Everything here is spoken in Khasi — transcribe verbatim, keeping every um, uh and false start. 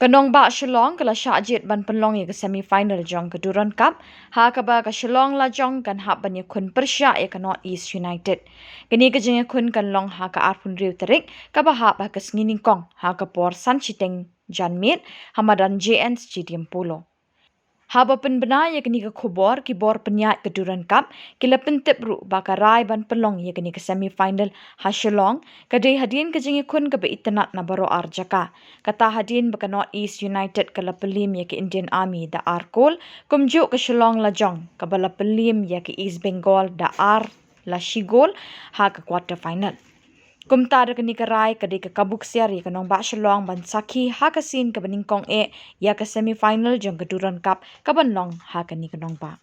Ka nongbah Shillong ka la shah jied ban pynlong ia ka semi final jong ka Durand Cup ha kaba ka Shillong Lajong kan hap ban iakhun pyrshah ia ka North East United. Kane ka jingiakhun kan long ha ka arphew tarik kaba hap ha ka sngi Nyngkong ha ka por san shiteng janmiet ha madan JN Stadium Polo. Haba pynbna ia kane ka khubor, ki bor pyniaid ka Durand Cup ki la pyntip ruh ba ka rai ban pynlong ia kane ka semi final ha Shillong ka dei hadien ka jingiakhun kaba itynnad na baroh ar jaka, kata hadien ba ka North East United ka la pynliem ia ka Indian Army da ar kol, kumjuh ka Shillong Lajong kaba la pynliem ia ka East Bengal da ar la shi kol ha ka quarter final. Kumta da kane ka rai ka dei ka kabu ksiar ia ka nongbah Shillong ban sakhi ha ka sien kaba nyngkong eh ia ka semi final jong ka Durand Cup kaban long ha kane ka nongbah.